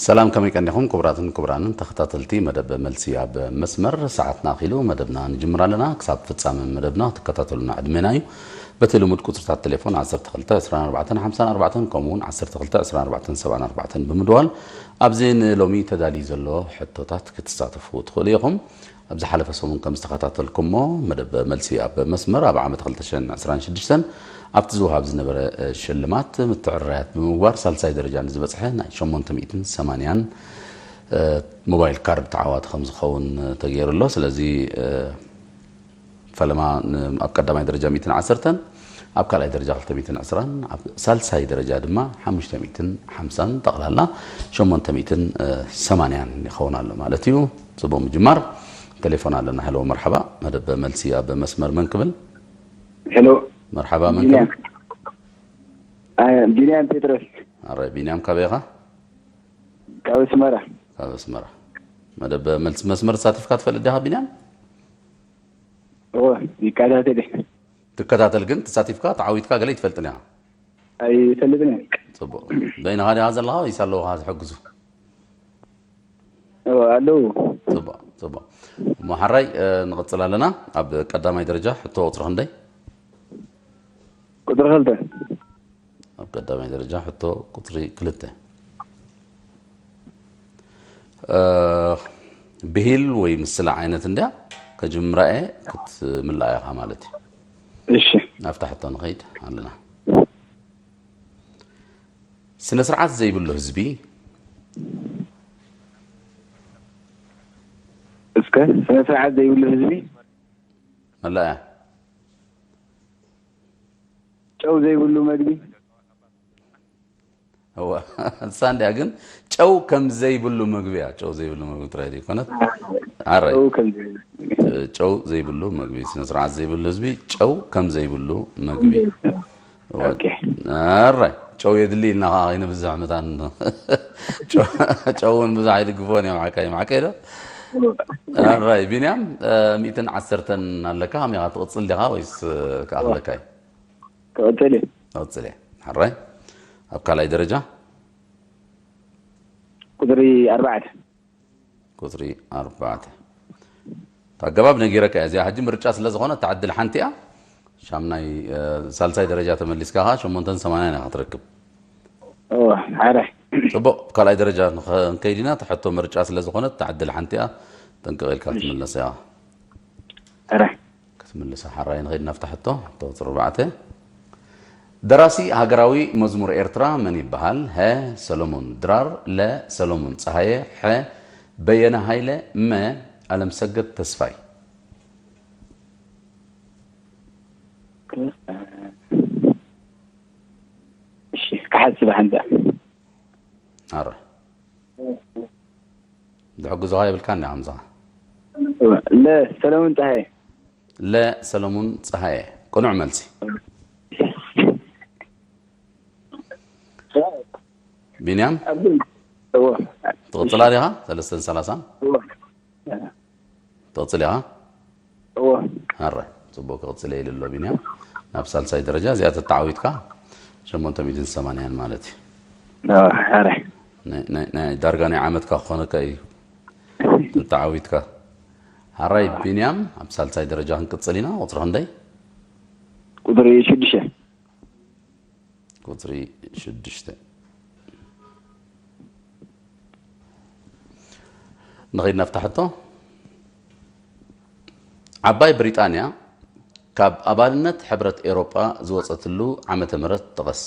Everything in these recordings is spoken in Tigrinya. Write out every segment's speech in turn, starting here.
ሰላም፣ ከመይ ቀኒኹም ክቡራትን ክቡራንን ተኸታተልቲ መደብ መልሲ ኣብ መስመር? ሰዓትና ኣኺሉ መደብና ንጅምር ኣለና። ክሳብ ፍጻመ መደብና ክትከታተሉና ዕድመና እዩ። በቲ ልሙድ ቁጽርታት ቴሌፎን ዓሰርተ ክልተ ዕስራን ኣርባዕተን ሓምሳን ኣርባዕተን ከምኡ እውን ዓሰርተ ክልተ ዕስራን ኣርባዕተን ሰብዓን ኣርባዕተን ብምድዋል ኣብዚ ንሎሚ ተዳልዩ ዘሎ ሕቶታት ክትሳተፉ ትኽእሉ ኢኹም። ኣብ ዝሓለፈ ሰሙን ከም ዝተኸታተልኩሞ መደብ መልሲ ኣብ መስመር ኣብ ዓመት ክልተ ሽሕን ዕስራን ሽዱሽተን ኣብቲ ዝወሃብ ዝነበረ ሽልማት ምትዕርራያት ብምግባር ሳልሳይ ደረጃ ንዝበጽሐ ናይ ሸሞንተ ሚእትን ሰማንያን ሞባይል ካርድ ተዓዋቲ ከም ዝኸውን ተገይሩ ኣሎ። ስለዚ ፈለማ ን- ኣብ ቀዳማይ ደረጃ ሚእትን ዓሰርተን፣ ኣብ ካልኣይ ደረጃ ክልተ ሚእትን ዕስራን፣ ኣብ ሳልሳይ ደረጃ ድማ ሓሙሽተ ሚእትን ሓምሳን፣ ጠቕላላ ሸሞንተ ሚእትን ሰማንያን ይኸውን ኣሎ ማለት እዩ። ጽቡቕ ምጅማር። ቴሌፎን ኣለና። ሄሎ፣ መርሓባ። መደብ መልሲ ኣብ መስመር መን ክብል? ሄሎ፣ መርሓባ፣ መን ቢንያም። ክብል? አ፣ ቢንያም ጴጥሮስ። ኣረ ቢንያም፣ ካበይ ኢኻ? ካብ ኣስመራ። ካብ ኣስመራ። መደብ መልሲ መስመር ተሳቲፍካ ትፈልጥ ዲኻ ቢንያም? እዎ፣ ይከታተል እየ። ትከታተል ግን ተሳቲፍካ ተዓዊትካ ገለ ይትፈልጥን ኢኻ? ኣይፈልጥን እየ። ጽቡቕ። በይንኻ ዲኻ ዘለኻ ወይስ ኣለውኻ ዝሕግዙ? እዎ፣ ኣለዉ። ጽቡቕ፣ ጽቡቕ። እሞ ሓራይ ንቕጽል ኣለና። ኣብ ቀዳማይ ደረጃ ሕቶ ቁጽሪ ክንደይ? ቁፅሪ ክልተ። ኣብ ቀዳማይ ደረጃ ሕቶ ቁጽሪ ክልተ። ብሂል ወይ ምስላ ዓይነት እንድያ ከጅምራ እየ ክትምልኣ ኢኻ ማለት እዩ። እሺ። ናብታ ሕቶ ንኸይድ ኣለና። ስነ ስርዓት ዘይብሉ ህዝቢ እስከ ስነ ስርዓት ዘይብሉ ህዝቢ መላእያ ጨው ዘይብሉ መግቢ። እዋ፣ እሳ እንድያ ግን ጨው ከም ዘይብሉ መግቢ እያ። ጨው ዘይብሉ መግቢ ጥራይ ዘይኮነት። ኣራይ ጨው ከም ዘይብሉ። ጨው ዘይብሉ መግቢ፣ ስነ ስርዓት ዘይብሉ ህዝቢ ጨው ከም ዘይብሉ መግቢ። እዋ፣ ኦኬ። ኣራይ ጨው የድሊ ኢልና ከዓ ከይንብዝሕ መታን ጨው እውን ብዙሕ ኣይድግፎን እዮም። ዓካይ ማዕከይ ዶ ኣራይ ቢንያም ሚእትን ዓሰርተን ኣለካ። ከመይ ኢኻ ትቕጽል ዲኻ ወይስ ክኣኽለካ እዩ? ክቕጽል እዩ። ክቕጽል እየ። ሕራይ ኣብ ካልኣይ ደረጃ ቁፅሪ ኣርባዕተ። ቁፅሪ ኣርባዕተ ኣገባብ ነጊረካ እያ። እዚኣ ሕጂ ምርጫ ስለ ዝኾነ እታ ዕድል ሓንቲ እያ። ሻምናይ ሳልሳይ ደረጃ ተመሊስካ ከዓ ሸሞንተን ሰማንያን ኢኻ ክትረክብ። ሓደ ፅቡቕ፣ ካልኣይ ደረጃ ንኸይድ ኢና። እታ ሕቶ ምርጫ ስለ ዝኾነት እታ ዕድል ሓንቲ እያ። ጥንቅቕ ኢልካ ክትምለስ እያ። ሓደ ክትምልሳ ሓራይ ንኸይድ ናብታ ሕቶ። ሕቶ ቁፅሪ ኣርባዕተ ደራሲ ሃገራዊ መዝሙር ኤርትራ መን ይበሃል? ሀ ሰሎሞን ድራር፣ ለ ሰሎሞን ፀሃየ፣ ሐ በየነ ሃይለ፣ መ ኣለምሰገድ ተስፋይ። እሺ፣ ክሓስብ ሓንታ ኣረ ዝሕግዞኻ የብልካን ዲኻ ምሳኻ? ለ ሰለሙን ፀሃየ። ለ ሰለሙን ፀሃየ ቅኑዕ መልሲ። ቢንያም እዎ ትቕፅላ ዲኻ? ሰለስተን ሰላሳን እዎ ትቕፅል ኢኻ? እዎ ኣረ ፅቡቅ ክቕፅል ኢሉ ኣሎ ቢንያም። ናብ ሳልሳይ ደረጃ እዚኣ ተተዓዊትካ ሸሞንተ ሚእትን ሰማንያን ማለት እዩ። ኣረ ናይ- ናይ- ናይ ዳርጋ ናይ ዓመትካ ክኾነካ እዩ ተተዓዊትካ። ሓራይ ቢንያም፣ ኣብ ሳልሳይ ደረጃ ክንቅፅል ኢና። ቁፅሪ ክንደይ? ቁፅሪ ሽዱሽተ ቁፅሪ ሽዱሽተ። ንኸይድ ናብታ ሕቶ። ዓባይ ብሪጣንያ ካብ ኣባልነት ሕብረት ኤውሮጳ ዝወፀትሉ ዓመተ ምህረት ጥቐስ።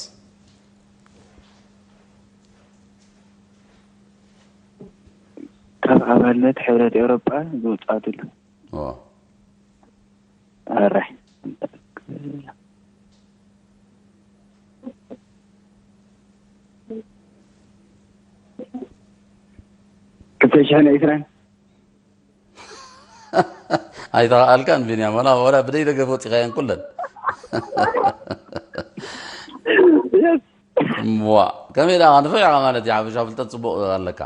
ካብ ኣባልነት ሕብረት ኤውሮጳ ዝወፃትሉ ኦ፣ ኣረ ክልተ ሽሕን ዕስራን ኣይተኸኣልካን ቢንያም፣ ወላ ወላ ብደይ ደገፍ ወፂኻየን ኩለን። እዋ፣ ከመይ ደኣ ንፉዕ ኢኻ ማለት እዩ። ሓበሻ ፍልጠት ፅቡቕ ኣለካ።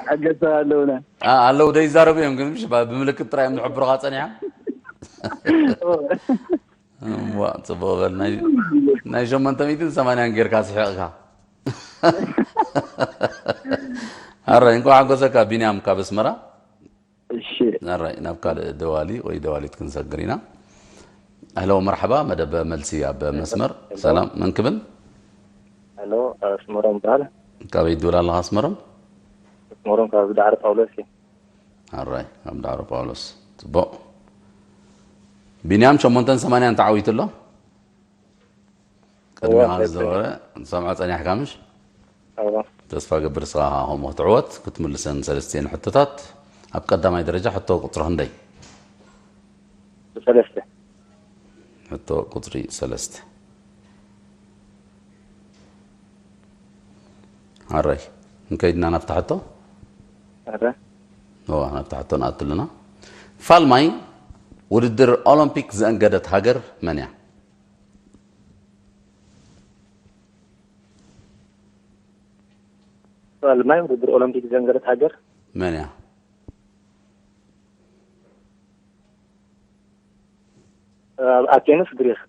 ሓገዝታ ኣለውና ኣ- ኣለዉ ደይዛረቡ እዮም ግን ምሽ ባ- ብምልክት ጥራይ እዮም ዝሕብሩኻ ፀኒሖም። እዋ፣ ፅቡቕ በል። ናይ- ናይ ሸሞንተ ሚእትን ሰማንያን ጌርካ ስሒቕካ። ኣራይ፣ እንኳዕ ሓጎሰካ ቢንያም ካብ ኣስመራ። እሺ። ኣራይ፣ ናብ ካልእ ደዋሊ ወይ ደዋሊት ክንሰግር ኢና። ኣህሎ መርሓባ፣ መደብ መልሲ ኣብ መስመር። ሰላም፣ መን ክብል? ሄሎ፣ ኣስመሮም ይበሃል። ካበይ ትድውል ኣለኻ ኣስመሮም? ኣስመሮም ካብ ዳዕሮ ጳውሎስ እዩ። ኣራይ፣ ካብ ዳዕሮ ጳውሎስ። ጽቡቕ። ቢንያም ሸሞንተን ሰማንያን ተዓዊቱ ኣሎ። ቅድሚኻ ዝነበረ ሰምዖ ጸኒሕካ ምሽ? ኣዎ። ተስፋ ገብር ስኻ ከምኡ ክትዕወት ክትምልሰን ሰለስቲኤን ሕቶታት። ኣብ ቀዳማይ ደረጃ ሕቶ ቁጽሪ ክንደይ? ሰለስተ። ሕቶ ቁጽሪ ሰለስተ። ኣራይ፣ እንከይድና ናብታ ሕቶ? ኣረ። እዋ፣ ናብታ ሕቶ ንኣቱ ኣለና። ፋልማይ ውድድር ኦሎምፒክ ዘእንገደት ሃገር መን እያ? ፋልማይ ውድድር ኦሎምፒክ ዘእንገደት ሃገር መን እያ? ኣብ ኣቴንስ ግሪክ።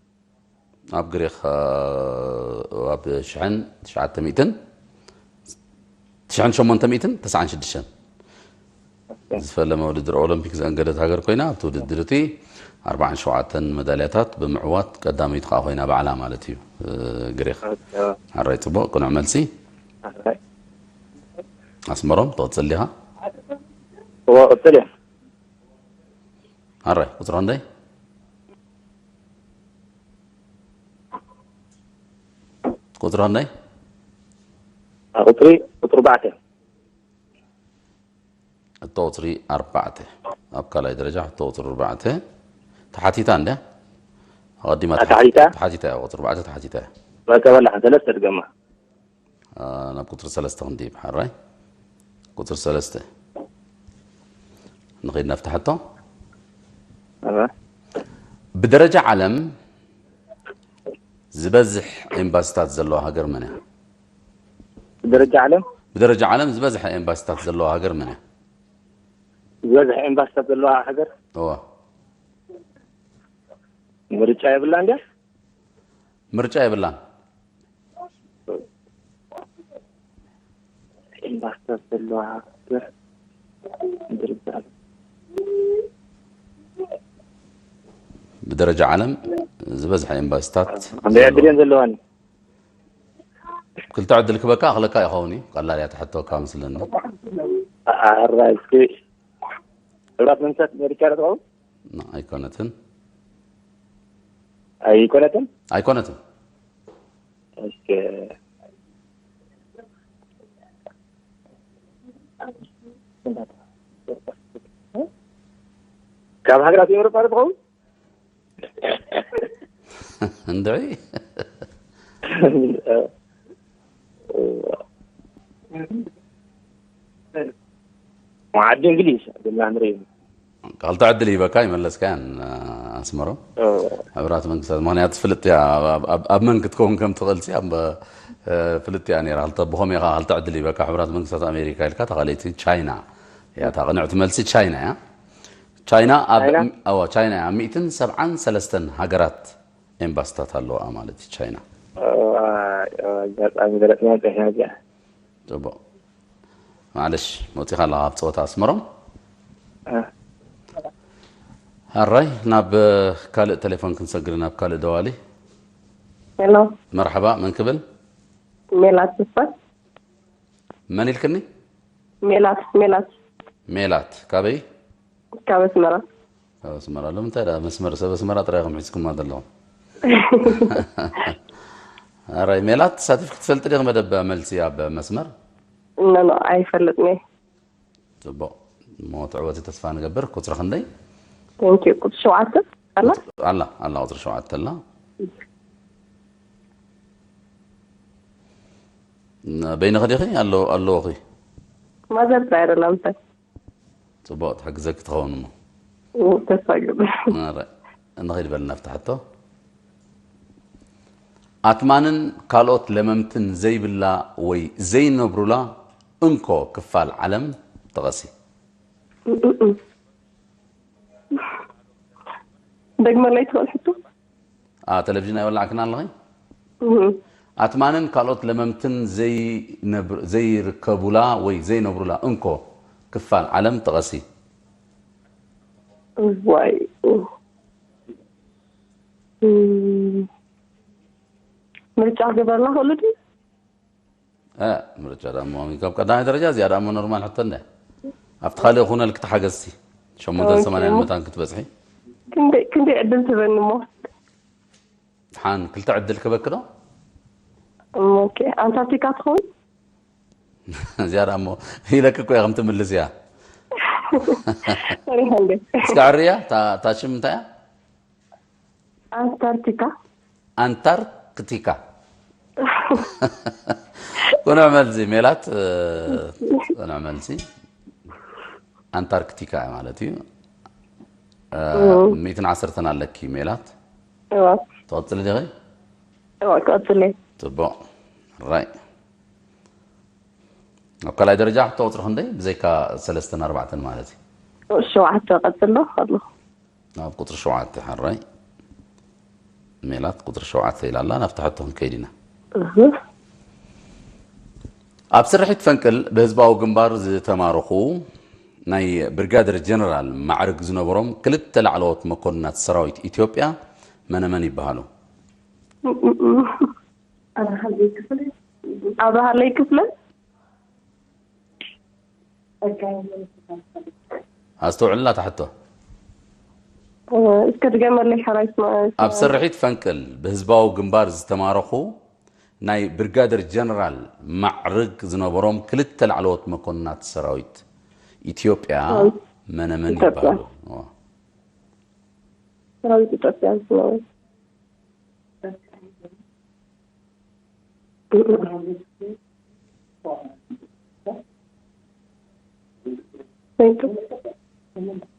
ኣብ ግሪክ፣ እ፣ ኣብ ሽሕን ትሽዓተ ሚእትን፣ ትሽዓን ሸሞንተ ሚእትን ተስዓን ሽዱሽተን ዝፈለመ ውድድር ኦሎምፒክ ዘእንገደት ሃገር ኮይና፣ ኣብቲ ውድድር እቲ ኣርባዓን ሸውዓተን መዳልያታት ብምዕዋት ቀዳመይቲ ከኣ ኮይና ባዕላ ማለት እዩ፣ እ፣ ግሪክ። ኣራይ፣ ጽቡቕ፣ ቅኑዕ መልሲ። ኣስመሮም፣ ትቕጽል ዲኻ? እዎ፣ ቅጽል እየ። ኣራይ፣ ቁጽሪ ክንደይ? ቁጽሪ ክንደይ? ቁጽሪ፣ ቁጽሪ ኣርባዕተ። እቶ ቁጽሪ ኣርባዕተ። ኣብ ካልኣይ ደረጃ ሕቶ ቁጽሪ ኣርባዕተ ተሓቲታ እንድያ። ኣቐዲማ ተሓቲታ? ተሓቲታ እያ፣ ቁጽሪ ኣርባዕተ ተሓቲታ እያ። በቃ በላ፣ ሰለስተ ድገማ። አ፣ ናብ ቁጽሪ ሰለስተ ክንድይብ፣ ሓራይ። ቁጽሪ ሰለስተ። ንኸይድ ናብቲ ሕቶ። ኣበ። ብደረጃ ዓለም ዝበዝሕ ኤምባሲታት ዘለዋ ሃገር መን እያ? ብደረጃ ዓለም? ብደረጃ ዓለም ዝበዝሐ ኤምባሲታት ዘለዋ ሃገር መን እያ? ዝበዝሐ ኤምባሲታት ዘለዋ ሃገር? እዋ። ምርጫ የብላ እንድያ? ምርጫ የብላን። ኤምባሲታት ዘለዋ ሃገር? ብደረጃ ዓለም? ብደረጃ ዓለም ዝበዝሐ ኤምባሲታት ክንደይ ዕድል እየን ዘለዋኒ? ክልተ ዕድል ክበካ ክለካ ይኸውን እዩ። ቀላል እያ ትሕተወካ መስለኒ። ኣራ፣ እስኪ ሕብራት መንግስታት ኣሜሪካ ዶ ትኸውን? ና፣ ኣይኮነትን። ኣይኮነትን? ኣይኮነትን። እስኪ ካብ ሃገራት ኤውሮጳ ዶ ትኸውን? እንድዒ። ዓዲ እንግሊዝ ድማ ንርኢ። ክልተ ዕድል ይበካ ይመለስካያን ኣስመሮም። ሕቡራት መንግስታት ምክንያቱ ፍልጥ እያ፣ ኣብ- ኣብ- ኣብ መን ክትከውን ከም ትኽእል ሲ ኣብ እ፣ ፍልጥ እያ ነይራ። ክልተ ብኸመይ ኢኻ ክልተ ዕድል ይበካ? ሕቡራት መንግስታት ኣሜሪካ ኢልካ፣ እታ ካልኣይቲ ቻይና እያ። እታ ቅንዕቲ መልሲ ቻይና እያ። ቻይና ኣብ ቻይና? እዋ፣ ቻይና እያ። ኣብ ሚእትን ሰብዓን ሰለስተን ሃገራት ኤምባሲታት ኣለዋ ማለት እዩ ቻይና። ኣጋጣሚ ገለጽና ጸኒሕና እዚኣ። ጽቡቕ። ማዕለሽ፣ መውጺኻ ኣለኻ ኣብ ጸወታ ኣስመሮም። እ። ኣራይ፣ ናብ ካልእ ቴሌፎን ክንሰግር፣ ናብ ካልእ ደዋሊ። ሄሎ፣ መርሓባ፣ መን ክብል? ሜላት ይባል። መን ኢልክኒ? ሜላት፣ ሜላት ሜላት፣ ካበይ? ካብ ኣስመራ። ካብ ኣስመራ። ሎም እንታይ ደኣ መስመር ሰብ ኣስመራ ጥራይ ኢኹም ሒዝኩማ ዘለኹም። ኣራይ፣ ሜላት፣ ተሳቲፍኪ ትፈልጢ ዲኺ መደብ መልሲ ኣብ መስመር? ኖ፣ ኖ፣ ኣይፈልጥን እየ። ጽቡቕ። እሞ ትዕወቲ ተስፋ ንገብር። ቁጽሪ ክንደይ? ቴንክ ዩ። ቁጽሪ ሸውዓተ ኣላ? ኣላ፣ ኣላ፣ ቁጽሪ ሸውዓተ ኣላ። ን-፣ በይንኺ ዲኺ? ኣሎ-፣ ኣለኹ። ማዘር ጥራይ ኣይደላ፣ እንታይ? ጽቡቕ፣ ትሕግዘኪ ትኸውን እሞ። ተስፋ ይገብር። ኣረ፣ እንኺድ በል ናብቲ ሕቶ። ኣትማንን ካልኦት ለመምትን ዘይብላ ወይ ዘይነብሩላ እንኮ ክፋል ዓለም ጥቐሲ። ደግመለይ ትኽእል ሕቶ? ኣ፣ ቴሌቪዥን ኣይወላዕክን ኣለኺ? እም። ኣትማንን ካልኦት ለመምትን ዘይነብር-፣ ዘይርከቡላ ወይ ዘይነብሩላ እንኮ ክፋል ዓለም ጥቐሲ። እዋይ። እም፣ ምርጫ ገበርና ከሉ ድዩ? እ፣ ምርጫ ዳሞ ካብ ቀዳማይ ደረጃ እዚኣ ዳሞ ኖርማል ሕቶ እንደ ኣብቲ ካልእ ኩነልክ ተሓገዝቲ ሸሞንተ ሰማንያን መታን ክትበፅሒ። ክንደይ ዕድል ትበኒ እሞ? ሓን ክልተ ዕድል ክበክ ዶ? ኦኬ፣ ኣንታርክቲካ ትኸውን? እዚኣ ዳሞ ኢለክ እኮ እየ ከም ትምልስ እያ። ፈሪሐ እንደ እስካ ዕርያ፣ እታ እታ ሽም እንታይ እያ? ኣንታርክቲካ። ኣንታርክቲካ። ቅኑዕ መልሲ ሜላት፣ እ፣ ቅኑዕ መልሲ ኣንታርክቲካ ማለት እዩ። እ፣ ሚእትን ዓሰርተን ኣለኪ ሜላት። እዋ፣ ትቐጽሊ ዲኺ? እዋ፣ ቀጽለይ። ጽቡቕ። ራይ። ኣብ ካልኣይ ደረጃ ሕቶ ቁጽሪ ክንደይ? ብዘይካ ሰለስተን ኣርባዕተን ማለት እዩ። ሸውዓተ ቀጽሎ ኣለኹ። ናብ ቁጽሪ ሸውዓተ፣ ሕራይ። ሜላት ቁጽሪ ሸውዓተ ኢላ ኣላ። ናብቲ ሕቶ ክንከይድ ኢና። እህ። ኣብ ስርሒት ፈንቅል ብህዝባዊ ግንባር ዝተማረኹ ናይ ብርጋደር ጀነራል ማዕርግ ዝነበሮም ክልተ ላዕለዎት መኮንናት ሰራዊት ኢትዮጵያ መነመን ይበሃሉ? ኣብርሃለይ ክፍለ። ኣስተውዕልና እታ ሕቶ። እስከ ድገመለይ ሓራይ ስማ። ኣብ ስርሒት ፈንቅል ብህዝባዊ ግንባር ዝተማረኹ ናይ ብርጋደር ጀነራል ማዕርግ ዝነበሮም ክልተ ላዕለዎት መኮንናት ሰራዊት ኢትዮጵያ ሰራዊት መነመን ኢትዮጵያ። ይበሃሉ? ኦ። ሰራዊት ኢትዮጵያ ዝነበሩ።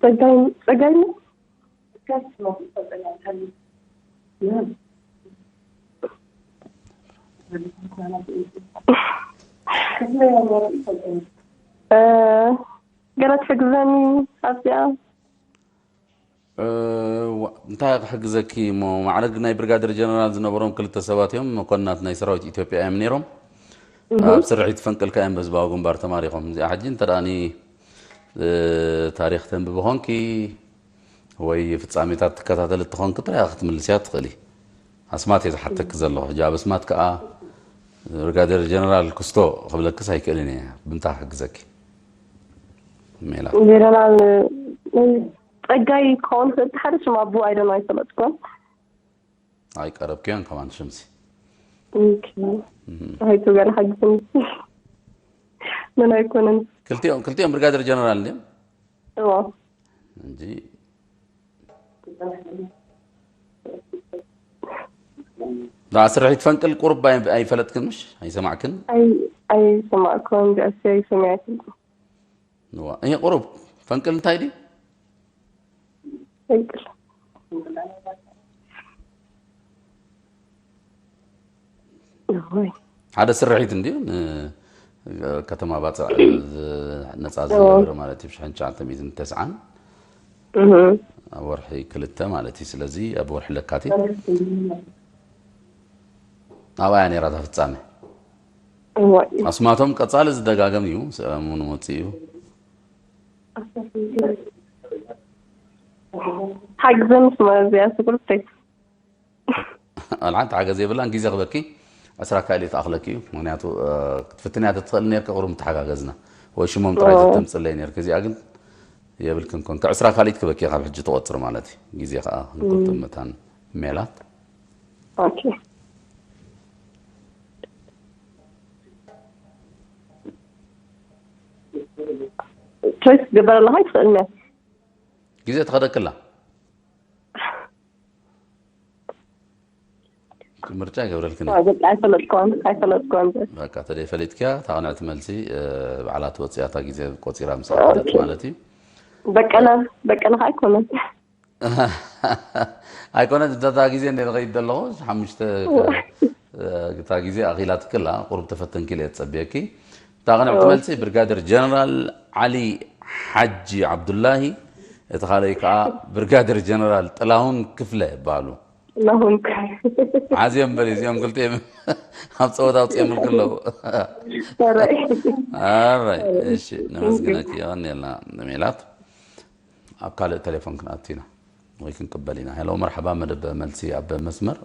ጸጋይ፣ ጸጋይ ነው? እ፣ ገለ ትሕግዘኒ ኣብዚኣ? እ፣ ዋ-፣ እንታይ ክሕግዘኪ እሞ፣ ማዕረግ ናይ ብርጋደር ጀነራል ዝነበሮም ክልተ ሰባት እዮም፣ መኮንናት ናይ ሰራዊት ኢትዮጵያ እዮም ነይሮም። ኣብ ስርሒት ፈንቅልካ እዮም በህዝባዊ ግንባር ተማሪኾም። እዚኣ ሕጂ እንተ ደኣ ኒ-፣ እ፣ ታሪኽ ተንብቢ ኾንኪ ወይ ፍጻሜታት ትከታተሊ ትኾንኪ ጥራይ ክትምልስያ ትኽእሊ። ኣስማት እየ ዝሓተኪ ዘለኹ። ሕጂ ኣብ ኣስማት ከኣ ብርጋደር ጀነራል ክስቶ ክብለክስ ኣይክእልን እየ። ብምንታይ ክሕግዘኪ? ሜላት። ጀነራል ጸጋይ ክኸውን ክእል፣ ሓደ ሽም ኣቦ ኣይደን ኣይፈለጥኩን። ኣይቀረብክዮን ከማን ሽምሲ። ኦኬ። ኣይቱ ገለ ሓግዝኒ። ምን ኣይኮነን። ክልቲኦም፣ ክልቲኦም ብርጋደር ጀነራል እንድዮም? እዎ። እንጂ ዳ ስርሒት ፈንቅል ቁርብ ኣይ-፣ ኣይፈለጥክን ምሽ? ኣይሰማዕክን? ኣይ-፣ ኣይሰማዕኩን፣ ቢያሲ ኣይሰማዕኩን። እዋ፣ ይሄ ቁሩብ ፈንቅል እንታይ ድዩ? ፈንቅል። እወይ። ሓደ ስርሒት እንድዩ፣ ን-፣ ከተማ ባጽዕ ዝ-፣ ነጻ ዝገበረ ማለት እዩ፣ ብሽሕን ትሽዓተ ሚእትን ተስዓን እህ። ኣብ ወርሒ ክልተ ማለት እዩ። ስለዚ ኣብ ወርሒ ለካቲት ኣብኣ እያ ነይራ እታ ፍጻሜ። እወይ። ኣስማቶም ቀጻሊ ዝደጋገም እዩ፣ ሰሙን መጽእ እዩ። ሓግዘኒ ስማ እዚኣ ስጉርተይ። ኣልሓንቲ ሓገዝ የብላን፣ ግዜ ክበኪ ዕስራ ካልኢት ኣኽለኪ እዩ። ምኽንያቱ፣ እ፣ ክትፍትንያ ተትኽእል ነርኪ፣ ቁሩብ ምተሓጋገዝና። ወይ ሽሞም ጥራይ ኦ። ዘተምጽለይ ነርኪ። እዚኣ ግን የብልክን ኮንካ። ዕስራ ካልኢት ክበኪ ካብ ሕጂ ትቆጽር ማለት እዩ። ግዜ ከኣ ክንቁጥብ መታን ሜላት። ኦኬ። ቾይስ ትግበር ኣለኻ ይትኽእል እያ። ግዜ ትኸደክላ። ምርጫ ይገብረልክን። በቃ ኣይፈለጥኳን፣ ኣይፈለጥኳን። በቃ ተደይ ፈሊጥክያ፣ እታ ቅንዕቲ መልሲ፣ እ፣ ባዕላ ትወፅያ፣ እታ ግዜ ቆፂራ ምስ ኣኸደት ኦኬ። ማለት እዩ። በቀለ፣ በቀለ ከ ኣይኮነን። ኣይኮነን፣ እታ ግዜ እንደ ዝኸይድ ዘለኹ፣ ሓሙሽተ ከ-፣ እ፣ እታ ግዜ ኣኺላትክላ፣ ቁሩብ ተፈተንኪ ኢለ እየ ዝጸብየኪ። እታ ቅንዕቲ ኦ። መልሲ ብርጋደር ጀነራል ዓሊ ሓጂ ዓብዱላሂ፣ እቲ ካልኣይ ከኣ ብርጋደር ጀነራል ጥላሁን ክፍለ ይበሃሉ። ናሆምካ ዓዝዮም በል እዚኦም ክልቲኦም ኣብ ፀወታ ኣውፅኦም ከለዉ። ኣራይ እሺ፣ ነመስግነኪ። የቐንየልና ሜላት። ኣብ ካልእ ቴሌፎን ክንኣቱ ኢና ወይ ክንቅበል ኢና። ሄሎ፣ መርሓባ፣ መደብ መልሲ ኣብ መስመር።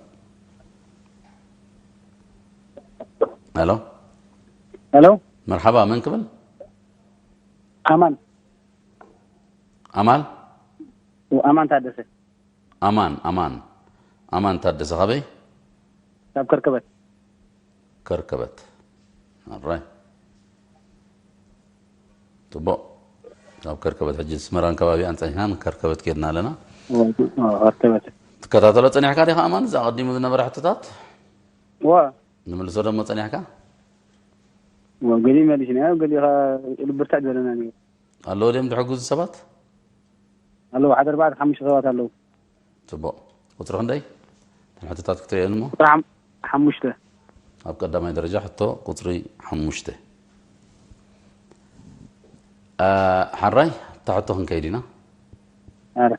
ሄሎ፣ ሄሎ፣ መርሓባ፣ መን ክብል? ኣማን ኣማል ኣማን ታደሰ ኣማን ኣማን ኣማን ታደሰ፣ ካበይ? ካብ ከርከበት። ከርከበት። ኣራይ፣ ፅቡቕ። ካብ ከርከበት፣ ሕጂ ስመራን ከባቢኣን ፀኒሕና፣ ከርከበት ኬድና ኣለና። ከርከበት። ትከታተሎ ፀኒሕካ ዲኻ ኣማን? እዛ ኣቐዲሙ ዝነበረ ሕቶታት ዋ ንምልሶ ደሞ ፀኒሕካ? ገሊኡ መሊስና፣ ገሊኡ ልብርታዕ ዝበለና። ኣለዎ ድዮም ዝሕግዙ ሰባት? ኣለዉ፣ ሓደ ኣርባዕተ ሓሙሽተ ሰባት ኣለዉ። ፅቡቕ። ቁፅሪ ክንደይ? እተን ሕቶታት ክትርእየን እሞ። ቁፅሪ ሓም- ሓሙሽተ። ኣብ ቀዳማይ ደረጃ ሕቶ ቁፅሪ ሓሙሽተ። አ፣ ሓራይ፣ እታ ሕቶ ክንከይድ ኢና። ኣረ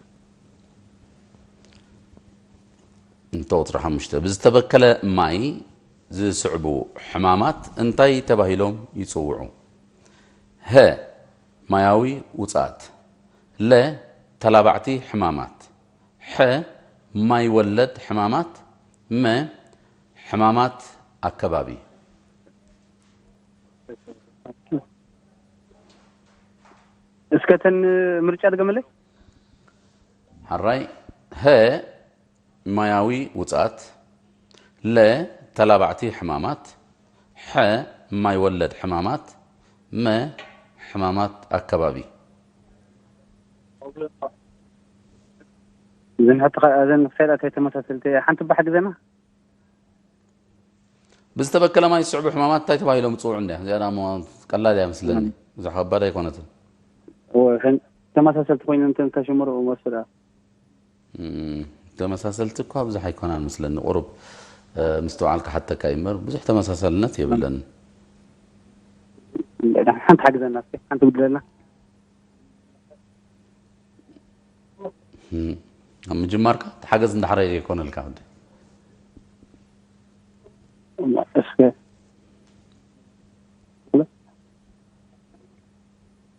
እንተ ቁፅሪ ሓሙሽተ፣ ብዝተበከለ ማይ ዝስዕቡ ሕማማት እንታይ ተባሂሎም ይፅውዑ? ሀ፣ ማያዊ ውፅኣት። ለ፣ ተላባዕቲ ሕማማት። ሐ፣ ማይ ወለድ ሕማማት። መ፣ ሕማማት ኣከባቢ። እስከ ተን ምርጫ ድገመለይ። ሓራይ፣ ሀ፣ ማያዊ ውፅኣት። ለ፣ ተላባዕቲ ሕማማት። ሐ፣ ማይ ወለድ ሕማማት። መ፣ ሕማማት ኣከባቢ። እዘን ሕቶ ከ- እዘን ክሳይላ እንታይ ተመሳሰልቲ ሓንቲ ባሕ ግዘና። ብዝተበከለ ማይ ዝስዕቡ ሕማማት እንታይ ተባሂሎም ይፅውዑ? እንዲያ እዚኣ ደኣ እሞ ቀላል እያ መስለኒ፣ ብዙሕ ከባድ ኣይኮነትን። ተመሳሰልቲ ኮይነን እንተ- እንተሽምሩ መስዳ እም፣ ተመሳሰልቲ እኳ ብዙሕ ኣይኮናን መስለኒ። ቁሩብ እ፣ ምስትውዓል ክሓተካ እዩ እምበር ብዙሕ ተመሳሳልነት የብለን። ሓንቲ ሓግዘና እስኪ፣ ሓንቲ ጉድለልና። እም፣ ኣብ ምጅማርካ እቲ ሓገዝ እንዳሕራይ ዘይኮነልካ ወዲ። እስከ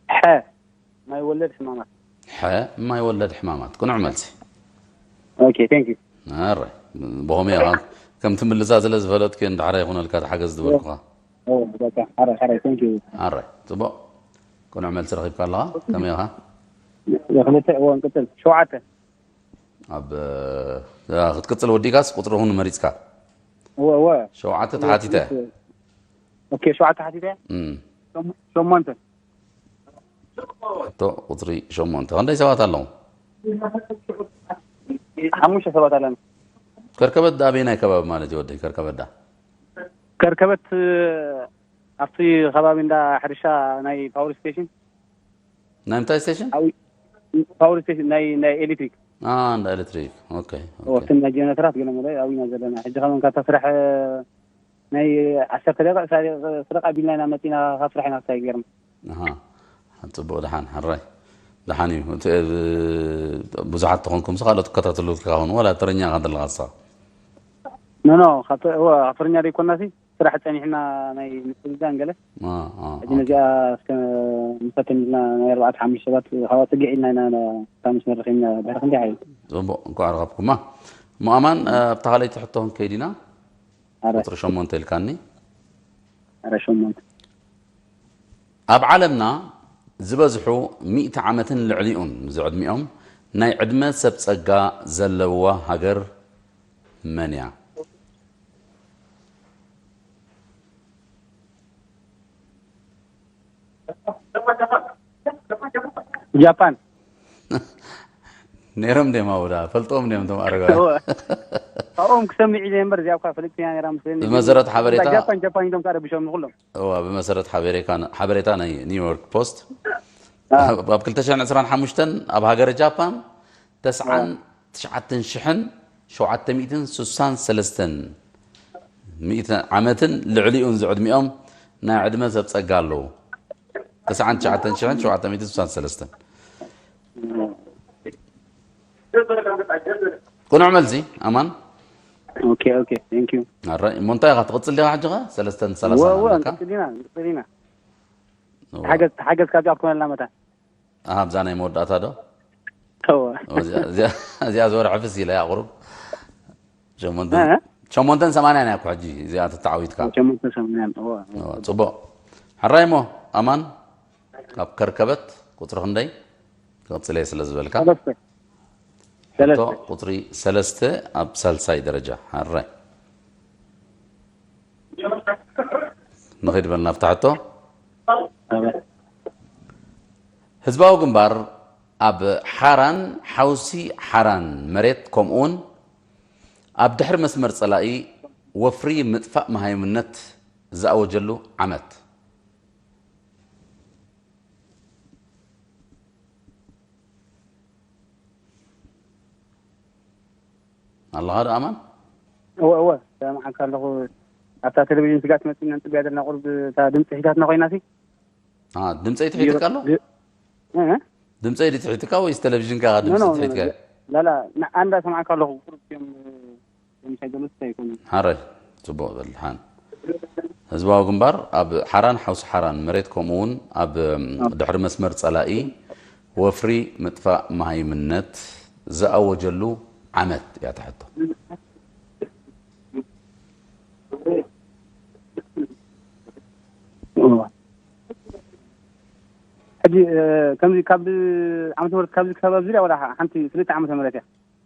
ሐ ማይ ወለድ ሕማማት። ሐ ማይ ወለድ ሕማማት ቅኑዕ መልሲ። ኦኬ፣ ቴንክ ዩ። ኣረ ብኸመይ ኢኻ ከም ትምልሳ ስለ ዝፈለጥክ እንዳሕራይ ይኹነልካ እቲ ሓገዝ ዝበልኩኻ። በቃ ሓራይ ሓራይ፣ ቴንክ ዩ። ኣረ ጽቡቕ ቅኑዕ መልሲ ረኺብካ ኣለኻ። ከመይ ኢኻ? ክልተ እዎ፣ ንቅጽል። ሸውዓተ። ኣብ ክትቅጽል ወዲእካስ ቁጽሪ እውን መሪጽካ? እዎ እዎ። ሸውዓተ ተሓቲተ። ኦኬ፣ ሸውዓተ ሓቲተ። እም። ሸም- ሸሞንተ። ሕቶ ቁጽሪ ሸሞንተ፣ ክንደይ ሰባት ኣለዉ? ሓሙሽተ ሰባት ኣለና። ከርከበት ዳ ኣበየናይ ከባቢ ማለት እዩ ወደይ? ከርከበት ዳ ከርከበት ኣብቲ ከባቢ እንዳ ሕርሻ ናይ ፓወር ስቴሽን። ናይ ምንታይ ስቴሽን? ኣብ ፓወር ስቴሽን ናይ ናይ ኤሌክትሪክ። አ እንዳ ኤሌክትሪክ። ኦኬ ኦኬ። ወቅቲ ናይ ጀነተራት ገለ መለ ኣብና ዘለና። ሕጂ ከመን ካብታ ስራሕ ናይ ዓሰርተ ደቂቕ፣ ዕስራ ደቂቕ ስረቕ ኣቢልና ኢና መፂና ካብ ስራሕ ኢና ክሳይ ገርም። ኣሃ። ጽቡቕ፣ ደሓን ሕራይ። ደሓን እዩ። እቲ ብዙሓት ተኾንኩም ስ ካልኦት ትከታተሉ ክኸውን ወላ ተረኛ ኢኻ ዘለኻ ሳ? ኖ ኖ፣ ካብ ተ- እወ፣ ካብ ተረኛ ዘይኮና ሲ ስራሕ ጸኒሕና ናይ ምጽልዳን ገለ። አ አ። ሕጂ ነዚኣ እስከ ንፈትን ኢልና ናይ ኣርባዕተ ሓሙሽተ ሰባት ካብ ጽግዕ ኢልና ኢና ና- ካብ መስመር ረኺብና ድሕሪ ክንደይ ሓይሉ። ጽቡቕ፣ እንኳዕ ረኸብኩማ። እሞ ኣማን፣ ኣብታ ካልኣይቲ ሕቶ ክንከይድ ኢና። ኣረ ቁጽሪ ሸሞንተ ኢልካኒ። ኣረ ሸሞንተ። ኣብ ዓለምና ዝበዝሑ ሚእቲ ዓመትን ልዕሊኡን ዝዕድሚኦም ናይ ዕድመ ሰብ ጸጋ ዘለዋ ሃገር መን እያ? ጃፓን። ነይሮም ድዮም ኣብኡ ደኣ ፈልጦም ድዮም እቶም ኣረጋውያን? እወ። ካብኦም ክሰምዕ ኢለ እምበር እዚኣ እኳ ፈለጥቲ እያ ነይራ መስለኒ። ብመሰረት ሓበሬታ ጃፓን ጃፓን ኢሎም ከዓ ረቢሾም ንኩሎም። እዋ፣ ብመሰረት ሓበሬካ- ሓበሬታ ናይ ኒውዮርክ ፖስት አ። ኣብ ኣብ ክልተ ሽሕን ዕስራን ሓሙሽተን ኣብ ሃገረ ጃፓን ተስዓን ትሽዓተን ሽሕን ሸውዓተ ሚእትን ስሳን ሰለስተን ሚእቲ ዓመትን ልዕሊኡን ዝዕድሚኦም ናይ ዕድመ ሰብ ጸጋ ኣለዉ። ተስዓን ትሽዓተን ሽሕን ሸውዓተ ሚእትን ስሳን ሰለስተን። ቅኑዕ መልሲ ኣማን። Okay, okay, thank you. ኣራይ እሞ እንታይ ኢኻ ትቕጽል ዲኻ ሕጂ ኸ ሰለስተን ሰላሳ ወ ወ ኣለካ። እንቅጽል ኢና እንቅጽል ኢና። እዋ። ሓገዝ ሓገዝ ካብዚኣ ክኾነልና መታ። ኣሃ ኣብዛ ናይ መወዳእታ ዶ? ተወ። እዚኣ- እዚኣ- እዚኣ ዝወርሐ ፍስ ኢለ እያ ቁሩብ ሸሞንተን እ? ሸሞንተን ሰማንያን እያ እኮ ሕጂ እዚኣ ተተዓዊትካ። ሸሞንተ ሰማንያን እዋ። እዋ፣ ጽቡቕ። ሕራይ እሞ ኣማን ካብ ከርከበት ቁጽሪ ክንደይ ክቕጽል እየ ስለ ዝበልካ ሰለስተ ሕቶ ሰለስተ። ቁጽሪ ሰለስተ ኣብ ሳልሳይ ደረጃ። ሕራይ ንኸይድ በልና ኣብታ ሕቶ። ኣበ ህዝባዊ ግንባር ኣብ ሓራን ሓውሲ ሓራን መሬት ከምኡውን ኣብ ድሕሪ መስመር ጸላኢ ወፍሪ ምጥፋእ መሃይምነት ዝኣወጀሉ ዓመት። ኣለኻ ዶ ኣማን? እወ እወ ሰማዓካ ኣለኹ። ኣብታ ቴሌቪዥን ስጋት መፂና ንፅበያ ዘለና ቁርብ እታ ድምፂ ሒታትና ኮይና ሲ አ፣ ድምፀይ ትሒትካ ኣሎ? እ? ድምፀይ ድትሒትካ ወይስ ቴሌቪዥንካ ድምፂ ኖ፣ ኖ፣ ትሒትካ? ላላ ንኣንዳ ሰማዕካ ኣለኹ ቁርብ እዮም። ምሳይ ገለስታ ይኮኑ ሓረ ጽቡቕ በል ሓን ህዝባዊ ግንባር ኣብ ሓራን ሓውሲ ሓራን መሬት ከምኡ እውን ኣብ ድሕሪ መስመር ጸላኢ ወፍሪ ምጥፋእ መሃይምነት ዝኣወጀሉ ዓመት እያ ትሕቶ። ሕጂ እ፣ ከምዚ ካብ ዓመተ ምህረት ካብዚ ክሳብ ኣብዚ ወላ ሓንቲ ፍልጥ ዓመተ ምህረት እያ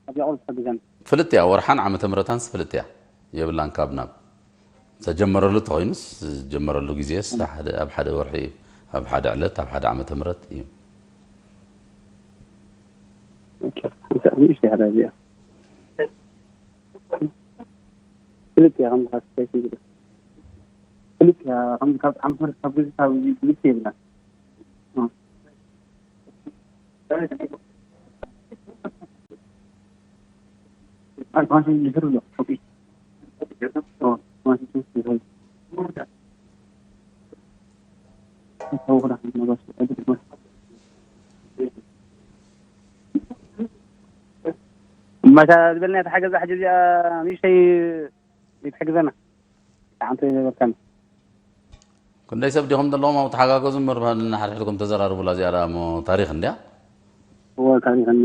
ኣብዚኣ ቁርብ ትሕግዘና። ፍልጥ እያ ወርሓን ዓመተ ምህረታንስ ፍልጥ እያ የብላን ካብ ናብ ተጀመረሉ ተኮይኑስ ዝጀመረሉ ግዜስ ሓደ ኣብ ሓደ ወርሒ ኣብ ሓደ ዕለት ኣብ ሓደ ዓመተ ምህረት እዩ። ንእሽተይ ሓደ እዚኣ ፍልጥ እያ ከም ዝሓስበይ ዝብል ፍልጥ እያ ከም ካብ ዓመተ ምህረት ካብ ግዜ ካብ ግዜ ይብላ መታ ዝበልና ተሓገዛ ሕጂ እዚኣ ንእሽተይ ይትሕግዘና። ሓንቲ ነበርካኒ ክንደይ ሰብ ዲኹም ዘለዎም ኣብ ተሓጋገዙ እምበር ንሓድሕድኩም ተዘራርቡላ እዚኣ ደኣ እሞ ታሪኽ እንድያ። እወ ታሪኽን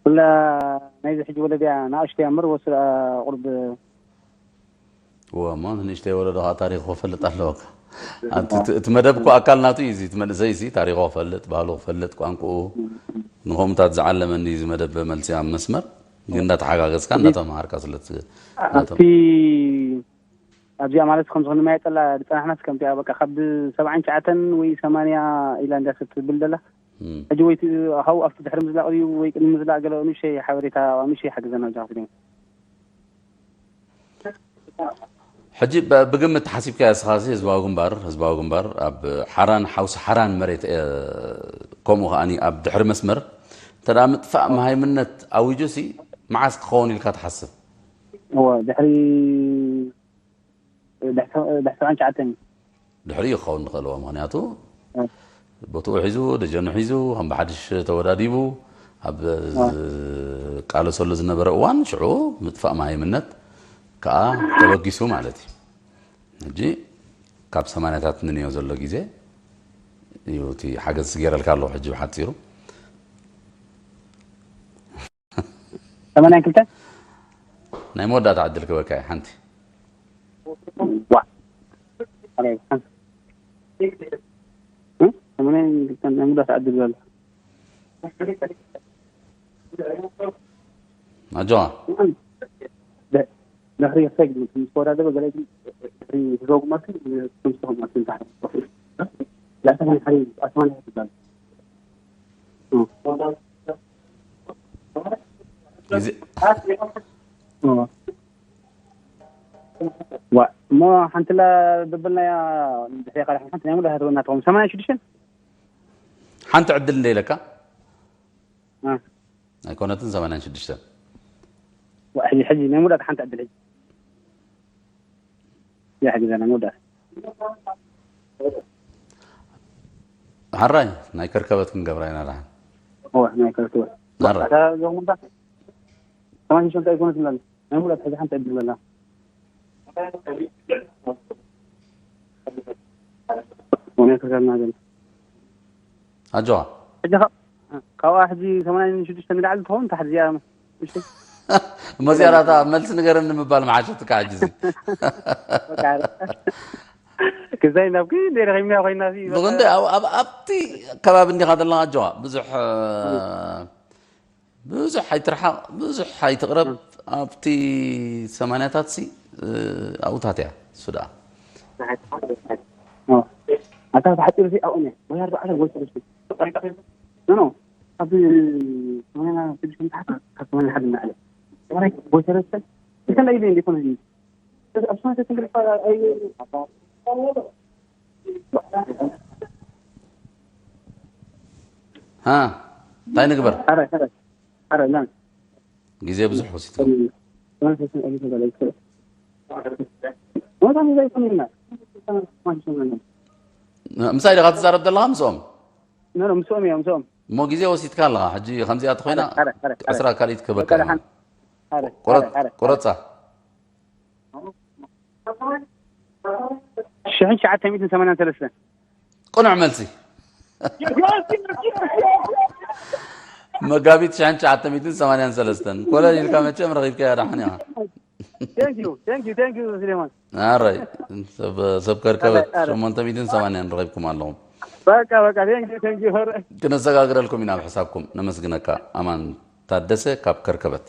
ኩላ ናይዚ ሕጂ ወለድያ ንኣሽተያ እምበር ወስዳ ቁርብ እወ እሞ ንእሽተይ ወለዶ ከዓ ታሪኹ ክፈልጥ ኣለዎ። እቲ መደብ እኮ ኣካል ናቱ እዩ። እቲ መንእሰይ ሲ ታሪኹ ክፈልጥ፣ ባህሉ ክፈልጥ፣ ቋንቁኡ ንኸምኡታት ዝዓለመኒ እዚ መደብ መልሲ ኣብ መስመር ግን እንዳተሓጋገዝካ እንዳተምሃርካ ስለ ኣብቲ ኣብዚኣ ማለት ከም ዝኾነ ማይ ጠላ ዝፀናሕናስ ከምቲኣ በቃ ካብ ሰብዓን ትሽዓተን ወይ ሰማንያ ኢላ እንዳ ክትብል ደላ ሕጂ ወይ ካብኡ ኣብቲ ድሕሪ ምዝላቕ ድዩ ወይ ቅድሚ ምዝላቕ ገለ ንእሽተይ ሓበሬታ ንእሽተይ ሓግዘና ጃ ክትሪም ሕጂ ብግምት ሓሲብካ ስኻሲ ህዝባዊ ግንባር ህዝባዊ ግንባር ኣብ ሓራን ሓውሲ ሓራን መሬት ከምኡ ከዓኒ ኣብ ድሕሪ መስመር እንተ ምጥፋእ መሃይምነት ኣዊጁ ሲ መዓስ ክኸውን ኢልካ ትሓስብ? እወ ድሕሪ ድሕሪ ሰብዓን ትሽዓተን እዩ። ድሕሪኡ ክኸውን ዝኽእልዎ ምክንያቱ ቦትኡ ሒዙ ደጀኑ ሒዙ ከም ብሓድሽ ተወዳዲቡ ኣብ ዝቃለሰሉ ዝነበረ እዋን ሽዑ ምጥፋእ መሃይምነት ከዓ ተበጊሱ ማለት እዩ። ሕጂ ካብ ሰማንያታት ንንዮ ዘሎ ግዜ እዩ እቲ ሓገዝ ገይረልካ ኣለኹ ሕጂ ብሓፂሩ ሰማንያን ክልተን ናይ መወዳእታ ዕድል ክበካ እዩ ሓንቲ ዋ ኣረ ሓንቲ እ? ሰማንያን ክልተን ናይ መወዳእታ ዕድል ዘሎ ኣጆዋ ድሕሪ ሰግድ ምስ ተወዳደበ ገለ ድሕሪ ዝዘጉ ማርክ ትምስቶ ማርክ ታሕቲ ላዕተን ሓደ ኣስማን ይባል ግዜ ዋ እሞ ሓንትላ ደበልናያ ድሕሪያ ካልሕ ሓንቲ ናይ ሙሉ ሃተወና ትኸውን ሰማንያ ሽዱሽተን ሓንቲ ዕድል እንደ ኢለካ እ። ኣይኮነትን ሰማንያን ሽዱሽተን ዋ፣ ሕጂ ሕጂ ናይ ሙሉ ሓንቲ ዕድል ሕጂ ያ ሕጂ ዘና ሙሉ ሓራይ ናይ ከርከበት ክንገብራ ኢና ደሓን ዋ ናይ ከርክበ ሓራይ ኣታ ዞሙንታ ሰማንያ ሽዱሽተ ኣይኮነትን ኣላ። ናይ ሙላት ሕዚ ሓንቲ ኣይብልን ኣላ። ሞንያ ተጋልና ዘላ። ኣጆኻ። ሕጂ ካብ-፣ ካብኣ ሕጂ ሰማንያ ሽዱሽተ ንላዕሊ ትኸውን፣ ታሕቲ እዚኣ፣ እሺ? እሞ እዚኣ ናታ መልሲ ንገረኒ ምባል መሓሸትካ ሕጂ እዚ። በቃ፣ ክዛይ ናብ ክንደይ ረኺብና ኮይና፣ እዚ በቃ። ብኽንደይ ኣብ-፣ ኣብ-፣ ኣብቲ ከባቢ እንዲኻ ዘለኻ ኣጆኻ። ብዙሕ፣ ብዙሕ ኣይትርሓቕ፣ ብዙሕ ኣይትቕረብ። ኣብቲ ሰማንያታት ሲ፣ ኣብኡታት እያ እሱ ደኣ። ኣታ ተሓፂሩ ሲ ኣብኡ እያ። ወይ ኣርባዕተ ወይ ሰለስተ። ኖ፣ ኖ። ኣብ ሰማንያ ስድስተ ታሕቲ፣ ካብ ሰማንያ ሓደ ንላዕሊ። ሰማንያ ወይ ሰለስተ። እተን ኣይበይን ይኾነ እዩ። ሃ፣ እንታይ ንግበር? ግዜ ብዙሕ ወሲድኩም። ምሳይ ዲኻ ትዛረብ ዘለኻ ምስኦም? ምስኦም እዮም፣ ምስኦም። እሞ ግዜ ወሲድካ ኣለኻ። ሕጂ ከምዚኣ ተኾይና ዕስራ ካልኢት ክህበካ። ቁረፃ። ሽሕን ትሽዓተ ሚእትን ሰማንያን ሰለስተን። ቅኑዕ መልሲ። መጋቢት ሽሕን ትሽዓተ ሚእትን ሰማንያን ሰለስተን። ኮለል ኢልካ መቸም ረኺብካያ ደሓን ኢኻ። Thank you, thank you, thank you, ስሌማን። ኣራይ፣ ሰብ፣ ሰብ ከርከበት ኣረ፣ ኣረ። ሸሞንተ ሚእትን ሰማንያን ረኺብኩም ኣለኹም። በቃ፣ በቃ፣ thank you, thank you፣ ኣረ። ክነሰጋግረልኩም ኢና ኣብ ሕሳብኩም። ነመስግነካ። ኣማን ታደሰ ካብ ከርከበት።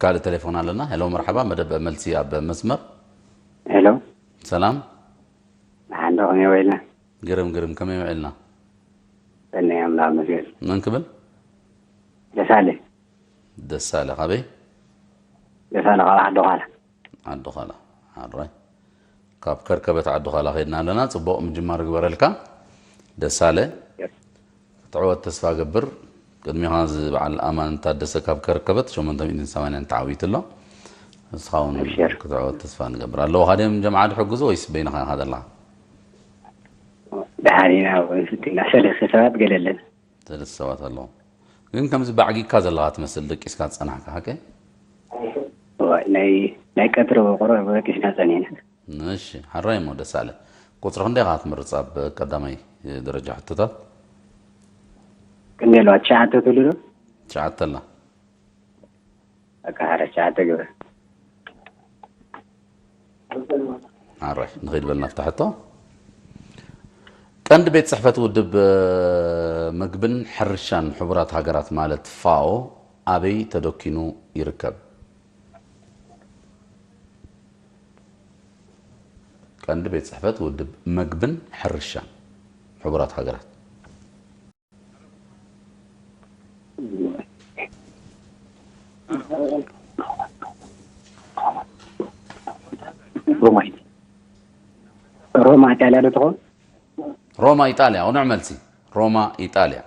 ካልእ ቴሌፎን ኣለና። ሄሎ፣ መርሓባ፣ መደብ መልሲ ኣብ መስመር። ሄሎ። ሰላም። ደሓን ዶ፣ ከመይ ውዒልና? ግርም፣ ግርም፣ ከመይ ውዒልና? ሰናይ ኣምላኽ ይመስገን። መን ክብል? ደሳለ። ደሳለ፣ ካበይ? ደሳለ፣ ካብ ዓዲ ዃላ። ዓዲ ዃላ። ኣራይ። ካብ ከርከበት ዓዲ ዃላ ኸይድና ኣለና። ጽቡቕ ምጅማር ግበረልካ። ደሳለ። ክትዕወት ተስፋ ገብር። ቅድሚኻ እዚ በዓል ኣማን ታደሰ ካብ ከርከበት ሸሞንተ ሚእትን ሰማንያን ተዓዊቱ ኣሎ። ንስኻ እውን ኣብሽር። ክትዕወት ተስፋ ንገብር። ኣለውኻ ድዮም ጀምዓ ዝሕግዙ ወይስ በይንኻ ኢኻ ዘለኻ? ደሓን ኢና፣ እውን ስቲና ሰለስተ ሰባት ገለ ኣለና። ሰለስተ ሰባት ኣለዉ። ግን ከምዚ ባዕጊካ ዘለኻ ትመስል፣ ደቂስካ ዝጸናሕካ፣ ሓቀይ? እዋይ፣ ናይ፣ ናይ ቀትሪ ቁሩብ ደቂስና ጸኒሕና። እሺ፣ ሓራይ እሞ ደሳለ። ቁጽሪ ክንደይ ኢኻ ትመርጽ ኣብ ቀዳማይ ደረጃ ሕቶታት? ክንደይ ኣለዋ? ትሽዓተ ትብሉ ዶ? ትሽዓተ ኣላ። በቃ፣ ሓደ ትሽዓተ ግበር። ሓራይ፣ ንኸይድ በልና ናብታ ሕቶ። ቀንዲ ቤት ጽሕፈት ውድብ፣ እ፣ መግብን ሕርሻን ሕቡራት ሃገራት ማለት ፋኦ ኣበይ ተደኪኑ ይርከብ? ቀንዲ ቤት ጽሕፈት ውድብ መግብን ሕርሻን ሕቡራት ሃገራት። ሮማ፣ ሮማ ኢጣልያ ዶ ትኸውን? ሮማ ኢጣልያ፣ ቅኑዕ መልሲ። ሮማ ኢጣልያ።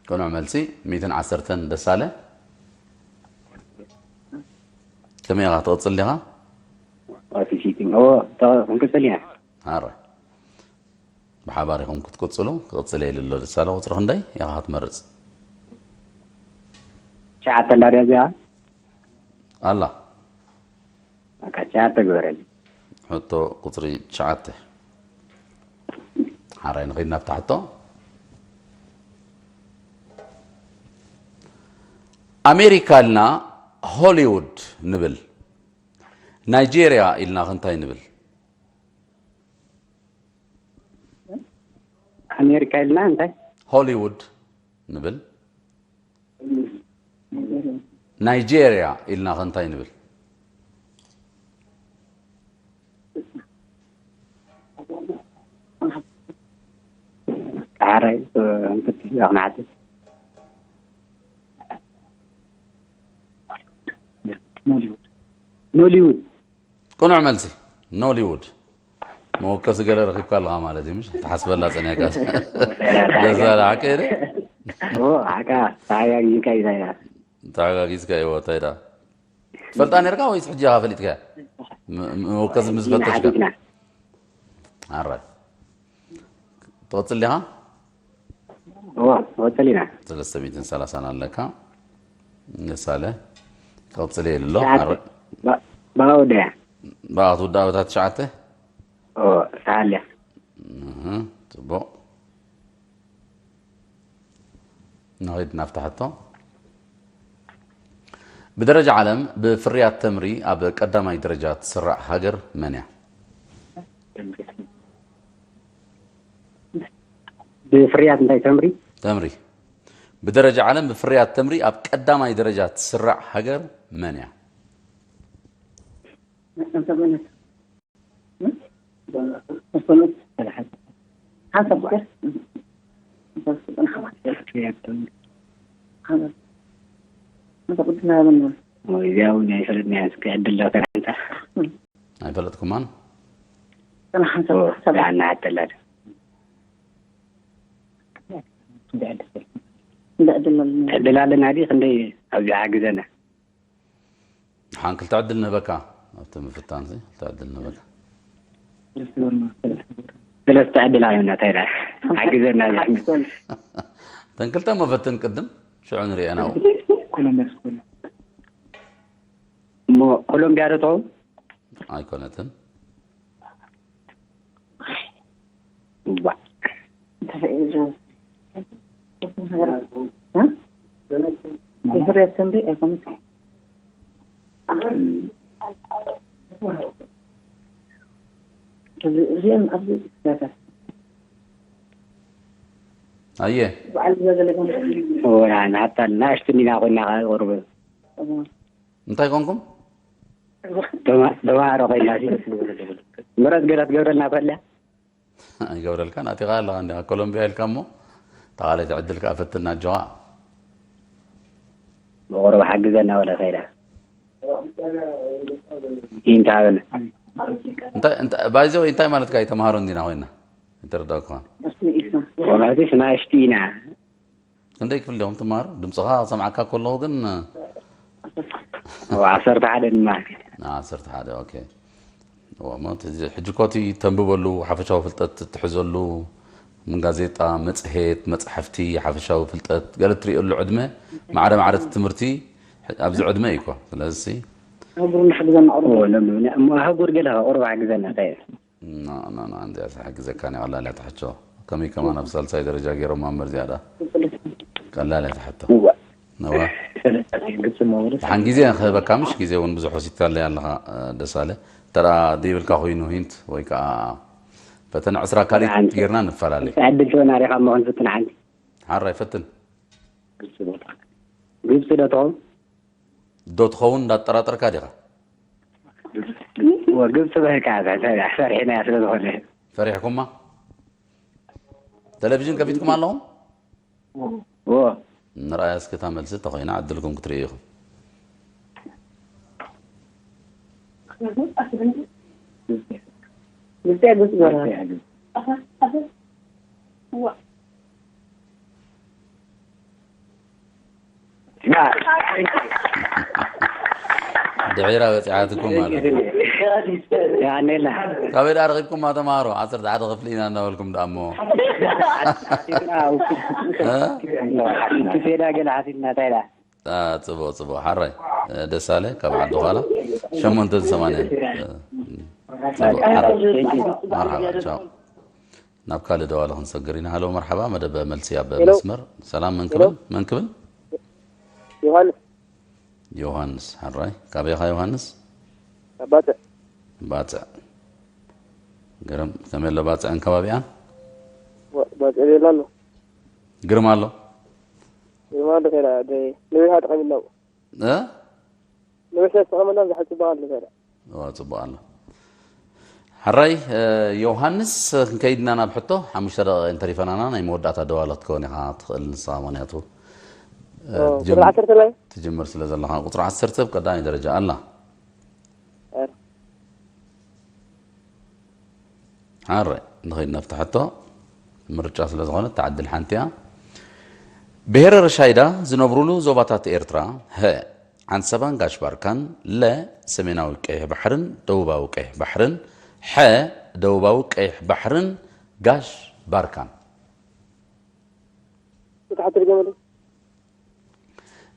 ቅኑዕ መልሲ። ሚእትን ዓሰርተን ደሳለ። ከመይ ኢኻ ትቕጽል ዲኻ? ኦፊሲቲንግ። ኦ፣ ተ-፣ ክንቅጽል ኢና። ኣረ። ብሓባር ኢኹም ክትቅጽሉ፣ ክቕጽል እየ ኢሉ ኣሎ ደሳለ። ቁጽሪ ክንደይ ኢኻ ክትመርጽ? ትሽዓተ ኣላ ድያ እዚኣ? ኣላ። በቃ፣ ትሽዓተ ግበረልኝ። ሕቶ ቁጽሪ ትሽዓተ። ሓራይ ንኸይድ ናብታ ሕቶ። ኣሜሪካ ኢልና ሆሊውድ ንብል። ናይጄርያ ኢልና ከ እንታይ ንብል? ኣሜሪካ ኢልና እንታይ? ሆሊውድ ንብል። ናይጄርያ ኢልና ከ እንታይ ንብል? ሓራይ፣ እ፣ እንክትስ ኣቕናዕቲ። ኖሊውድ። ኖሊውድ። ቅኑዕ መልሲ፣ ኖሊውድ። መወከሲ ገለ ረኺብካ ኣለኻ ማለት እዩ፣ ምሽ? ትሓስበላ ጸኒሕካ። ደስ በሃሊ፣ ሓቀይ ዶ? ኦ፣ ሓቃ፣ ተሓጋጊዝካ እዩ፣ እንታይ ደኣ? ተሓጋጊዝካ እዩ፣ እንታይ ደኣ? ትፈልጣ ነርካ ወይስ ሕጂ ኢኻ ፈሊጥካያ? ም-፣ ም-፣ መወከሲ ምስ ፈተሽካ? ሓቲትና። ኣራይ። ትቕጽል ዲኻ? እዋ፣ ወሰሊና። ሰለስተ ሚእትን ሰላሳን ኣለካ። ንሳለ ቀጽለ የለ ኣሎ። ትሽዓተ። ኣረ- ባ- ባውደያ። ብኣቱ ዳውታ ትሽዓተ። እዎ፣ ሰሓልያ። እህ፣ ጽቡቕ። ንኸይድ ናብታ ሕቶ። ብደረጃ ዓለም ብፍርያት ተምሪ ኣብ ቀዳማይ ደረጃ ትስራዕ ሃገር መን እያ? ብፍርያት እንታይ ተምሪ? ተምሪ። ብደረጃ ዓለም ብፍርያት ተምሪ ኣብ ቀዳማይ ደረጃ ትስራዕ ሃገር መን እያ? እዚኣ እውን ኣይፈለጥናያ። እስኪ ዕድል ዶ ተረሓንታ? ኣይፈለጥኩማን? ዳና ሓተላ። ዕድል ኣለና ድዩ? ክንደይ ኣብዚ ሓግዘና? ሓን ክልተ ዕድል ንህበካ። ኣብቲ ምፍታን ሲ ክልተ ዕድል ንህበካ። ሰለስተ ዕድል ኣለና። እንታይ ዳ ሓግዘና? ዘሕምል እተን ክልተ መፈትን ቅድም ሽዑ ንሪኤና። እሞ ኮሎምቢያ ዶ ትኸውን? ኣይኮነትን። ዋ። የፍርያት ተምሪ ኣይኮነት። እዚኦም ኣብዚ ክፍላታት ኣየ በዓል ገዛ ገለ ወላ ናታ ናሽቱ እንዲና ኮይና ቁርብ እንታይ ኮንኩም? ተማ- ተማሃሮ ኮይና ሲ ምረት ገለ ትገብረልና ኮላ ኣይገብረልካን። ኣቲኻ ኣለኻ እንዲ ኮሎምቢያ ኢልካ እሞ ተቓለይቲ ዕድል ከዓ ፈትና ኣጆኻ። ብቁርብ ሓግዘና ወላ ከይዳ ኢንታበነ እንታይ እንታይ ባይዘው እንታይ ማለትካ እዩ? ተማሃሮ እንዲና ኮይና እንተረዳእኩኻ። ወላቲስ ናሽቲ ኢና ክንደይ ክፍሊ ዲኹም ትመሃሩ? ድምፅኻ ክሰምዓካ ከለኹ ግን ዓሰርተ ሓደ ድማ ዓሰርተ ሓደ ኦኬ። እሞ እቲ ሕጂ ኮቲ ተንብበሉ ሓፈሻዊ ፍልጠት ትሕዘሉ ምን ጋዜጣ፣ መፅሄት፣ መፅሓፍቲ፣ ሓፈሻዊ ፍልጠት ገለ ትሪእሉ ዕድመ ማዕረ ማዕረ እቲ ትምህርቲ ኣብዚ ዕድመ እዩ እኮ። ስለዚ ኣህጉር እንዳሓግዘና ቁርብ እሞ ኣህጉር ገለ ቁርብ ሓግዘና እንታይ እዩ? ና ና ና እንዚኣ ትሓግዘካ እያ። ቀላል እያ ትሓቶ። ከመይ ከማን ኣብ ሳልሳይ ደረጃ ገይሮም ማመር ዝያዳ ቀላል እያ ትሓቶ። እዋ ነዋ ግብፂ መወደስ ሓን ግዜ ክህበካ ምሽ ግዜ እውን ብዙሕ ወሲድካለይ ኣለኻ ደሳለ። ተራ ዘይብልካ ኮይኑ ሂንት ወይ ከዓ ፈተና ዕስራ ካልእ ጌርና ንፈላለይ። ዕድል ትበና ዲኻ እሞ ክንፍትን ሓንቲ ሓራይ ፈትን ግብፂ ዶ ትኸውን? ዶ ትኸውን እንዳጠራጠርካ ዲኻ? ግብፂ በልካ ፈሪሕናያ ስለ ዝኾነ ፈሪሕኩማ? ቴሌቪዥን ከፊትኩም ኣለኹም? ዎ ንርኣያ እስኪ እታ መልሲ እንተኾይና ዕድልኩም ክትርእዩ ኢኹም። ግብፂ ግብፂ ገራ ድሒራ በፂሓትኩም ማለት እዩ። ያኔላ ካበይ ዳ ረኺብኩም ተማሃሮ ዓሰርተ ሓደ ክፍሊ ኢና እናበልኩም ዳ እሞ ሴዳ ገለ ሓሲብና እንታይ ዳ ጽቡቅ ጽቡቅ ሓራይ ደሳለ ካብ ዓዲ ኋላ ሸሞንተ ሰማንያ መርሓባ ቻው ናብ ካልእ ደዋለ ክንሰግር ኢና ሃሎ መርሓባ መደብ መልሲ ኣብ መስመር ሰላም መን ክብል መን ክብል ዮሃንስ ዮሃንስ ሓራይ ካበይኻ ዮሃንስ ኣባተ ባጽዕ ግርም ከመይ ኣሎ ባጽዕን ከባቢኣን ባጽዕ ሌላ ኣሎ ግርም ኣሎ ግርማ ኣሎ ከይዳ ነዊሓ ተቐሚጥና እ ነዊሕ ተቐመጥና ዝሓል ጽባቕ ኣሎ ከይዳ ዋ ጽቡቕ ኣሎ ሓራይ ዮሃንስ ክንከይድና ናብ ሕቶ ሓሙሽተ ደቂቕ እንተሪፈናና ናይ መወዳእታ ደዋሎ ክትከውን ኢኻ ትኽእል ንስኻ ምክንያቱ ቁፅሪ ዓሰርተ ላይ ትጅምር ስለ ዘለኻ ቁፅሪ ዓሰርተ ኣብ ቀዳማይ ደረጃ ኣላ ሓረ ንኸይድ ናብቲ ሕቶ ምርጫ ስለ ዝኾነ ተዓድል ሓንቲ እያ ብሄረ ረሻይዳ ዝነብሩሉ ዞባታት ኤርትራ ሀ ዓንሰባን ጋሽ ባርካን ለ ሰሜናዊ ቀይሕ ባሕርን ደቡባዊ ቀይሕ ባሕርን ሐ ደቡባዊ ቀይሕ ባሕርን ጋሽ ባርካን ኣትርገመሉ።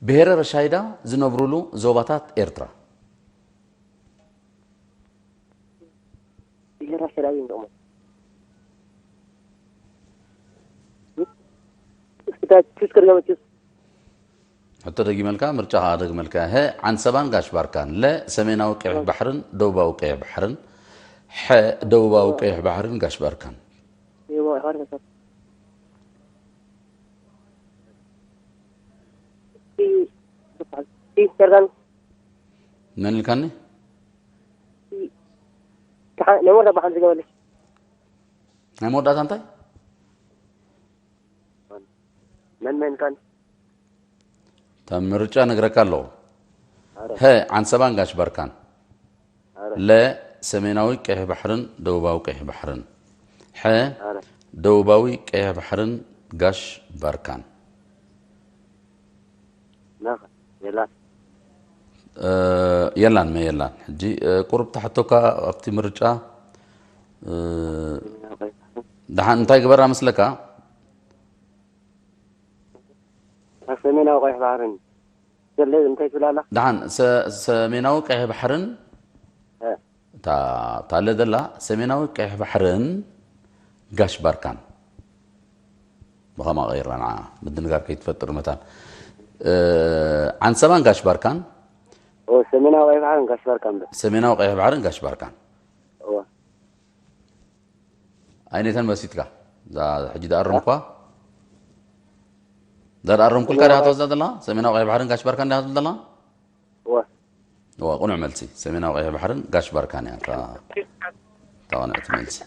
ብሄረ ረሻይዳ ዝነብሩሉ ዞባታት ኤርትራ። ብሄረ ረሻይዳ ዝንጠቕሞ። እስኪ ታ ቹስ ከድገመ ቹስ። ሕቶ ደጊመልካ፣ ምርጫ ከኣ ደግመልካ። ሀ ዓንሰባን ጋሽ ባርካን፣ ለ ሰሜናዊ ቀይሕ ባሕርን ደቡባዊ ቀይሕ ባሕርን፣ ሐ ደቡባዊ ቀይሕ ባሕርን ጋሽ ባርካን። ይሞ ይኸር ተሰብ። ሲ ሲ ሰርጋን መን ኢልካኒ? ሲ ታ ነሞ ተባሓን ዝገበለ ናይ መወዳእታ እንታይ? መን መን ካን? እታ ምርጫ ነግረካ ኣለኹ። ኣረ። ሀ ዓንሰባን ጋሽ ባርካን። ኣረ። ለ ሰሜናዊ ቀይሕ ባሕርን ደቡባዊ ቀይሕ ባሕርን። ሐ ኣረ። ደቡባዊ ቀይሕ ባሕርን ጋሽ ባርካን። ናኸ የላ። እ፣ የላን መ የላን። ሕጂ፣ እ፣ ቁሩብ ተሕቶካ ኣብቲ ምርጫ፣ እ፣ ደሓን እንታይ ግበራ መስለካ? ኣብ ሰሜናዊ ቀይሕ ባሕርን ዘሎ እንታይ ትብል ኣላ? ደሓን ሰ-፣ ሰሜናዊ ቀይሕ ባሕርን እ። እታ፣ እታ ኣለ ዘላ ሰሜናዊ ቀይሕ ባሕርን ጋሽ ባርካን። ብኸማ ቀይርና ንዓ ምድንጋር ከይትፈጥር መታን። እ፣ ዓንሰባን ጋሽ ባርካን። ኦ፣ ሰሜናዊ ቀይሕ ባሕርን ጋሽ ባርካን በ። ሰሜናዊ ቀይሕ ባሕርን ጋሽ ባርካን። እወ። ኣይነተን መሲጥካ? እዛ ሕጂ ዝኣረምኳ? እዛ ዝኣረምኩልካ ዲኻ ትወስዳ ዘላ? ሰሜናዊ ቀይሕ ባሕርን ጋሽ ባርካን ዲኻ ትብል ዘላ? እወ። እወ፣ ቅኑዕ መልሲ። ሰሜናዊ ቀይሕ ባሕርን ጋሽ ባርካን እያ እታ፣ እታ ቅንዕቲ መልሲ።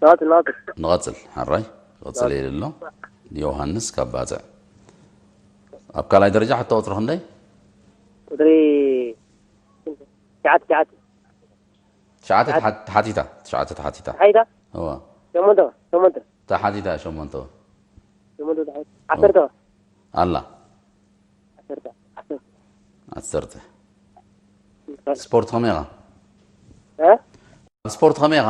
ናቱ፣ ናቱ። ንቐጽል፣ ሕራይ። ክቕጽል እየ ኢሉ ኣሎ። ዮሃንስ ካብ ባጽዕ። ኣብ ካልኣይ ደረጃ ሕቶ ቁጽሪ ክንደይ? ቁጽሪ ትሽዓተ፣ ትሽዓተ። ትሽዓተ ተሓ-፣ ተሓቲታ፣ ትሽዓተ ተሓቲታ። ተሓቲታ? እዋ። ሸሞንተ፣ ሸሞንተ። ተሓቲታ ሸሞንተ። ሸሞንተ ተሓቲታ። ዓሰርተ። ኣላ። ዓሰርተ፣ ዓሰርተ። ዓሰርተ። ስፖርት ከመይ ኢኻ? እ? ኣብ ስፖርት ከመይ ኢኻ?